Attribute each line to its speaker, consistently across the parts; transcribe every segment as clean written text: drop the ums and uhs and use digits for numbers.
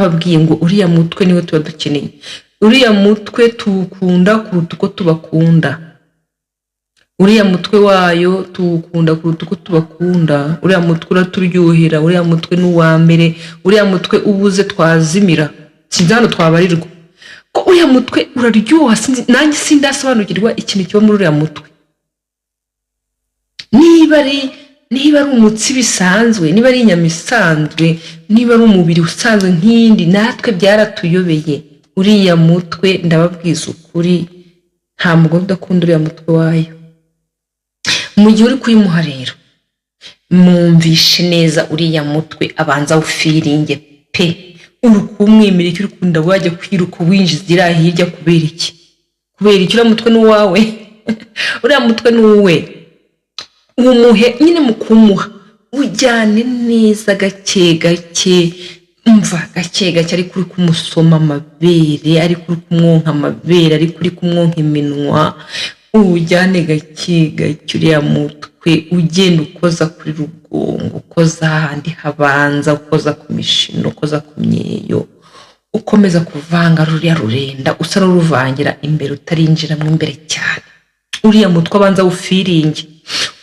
Speaker 1: Ndababwiye ngo uriya mutwe niwe tuba dukeneye. Uriya mutwe tuwukunda kuruta uko tubakunda. Uriya mutwe wayo tuwukunda kuruta uko tubakunda. Uriya mutwe uraturyohera. Uriya mutwe ni uwa mbere. Uriya mutwe ubuze twazimira, sinzi hano twabarirwa ko uriya mutwe uraryoha. Sinzi, nanjye sindasobanukirwa ikintu kiba muri uriya mutwe, niba ari umutsi bisanzwe, niba ari inyama isanzwe, niba ari umubiri usanzwe nk'iyindi. Natwe byaratuyobeye. Uriya mutwe, ndababwiza ukuri, nta mugore udakunda uriya mutwe wayo. Mu gihe uri kuyimuha rero, mwumvishe neza uriya mutwe abanza awufeelinge pe. Uri kumwemera icyo uri kunda, wajya kwiruka winjiza iriya hirya kubera iki? Kubera iki? Uriya mutwe ni uwawe, uriya mutwe ni uwe. Umuhe nyine, mu kumuha ujyane neza, gake gake, mva gake gake, ariko uri kumusoma amabere, ariko uri kumwonka amabere, ariko uri kumwonka iminwa. Ujyane gake gake uriya mutwe, ugenda ukoza kuri rugongo, ukoza ahandi habanza, ukoza ku mishino, ukoza ku myeyo, ukomeza kuvanga ruriya rurenda, usa n'uruvangira imbere, utarinjiramo imbere cyane. Uriya mutwe abanza awufeelinge.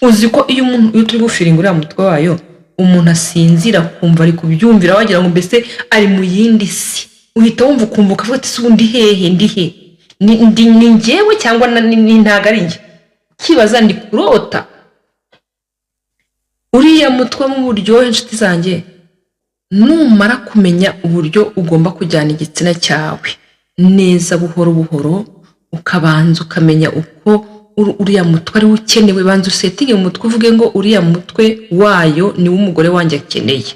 Speaker 1: Uzi ko iyo umuntu, iyo turi gufeelinga uriya mutwe wayo, umuntu asinzira akumva ari kubyumvira, wagira ngo mbese ari mu yindi si. Uhita wumva, ukumva, ukavuga ati: "Se ubu ndi hehe? Ndi he? Ni njyewe cyangwa ntabwo ari njye?" Ukibaza, ndi kurota? Uriya mutwe mu buryohe, inshuti zanjye. Numara kumenya uburyo ugomba kujyana igitsina cyawe neza, buhoro buhoro, ukabanza ukamenya uko uriya mutwe ariwo ukenewe, banza usettinge mu mutwe, uvuge ngo uriya mutwe wayo niwo umugore wanjye akeneye.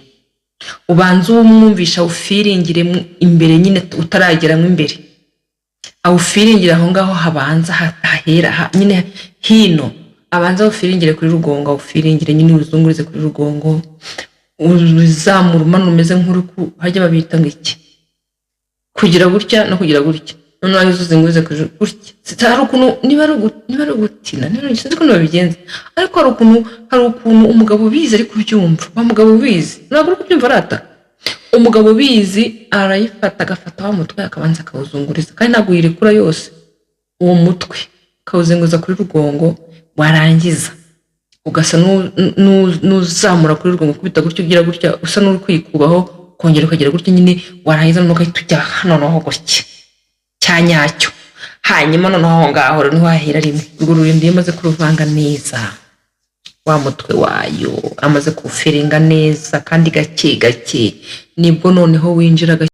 Speaker 1: Ubanze uwumwumvisha, awufeelingire imbere nyine, utarageramo imbere, awufeelingire aho ngaho habanza, hahera nyine hino. Abanza awufeelingire kuri rugongo, awufeelingire nyine, uzungurize kuri rugongo, uzamura, umanura, umeze nk'uri hajya babita ngo iki, kugira gutya no kugira gutya, noneho warangiza uzingurize kuri gutya. Hari ukuntu, niba ari ugutina, sinzi ukuntu babigenza, ariko hari ukuntu umugabo ubizi ari kubyumva. Wa mugabo ubizi, ntabwo uri kubyumva arata. Umugabo ubizi arayifata, agafata wa mutwe, akabanza akawuzunguriza, kandi ntabwo uyirekura yose. Uwo mutwe akawuzenguza kuri rugongo, warangiza ugasa n'uzamura kuri rugongo, ukubita gutya, ugira gutya, usa n'uri kwikubaho, ukongera ukagira gutya nyine. Warangiza noneho ugahita ujya hano noneho gutya cya nyacyo. Hanyuma noneho aho ngaho rero niho hahera rimwe. Urwo rurindi iyo umaze kuruvanga neza, wa mutwe wayo amaze kuwufeelinga neza kandi gake gake, nibwo noneho winjira.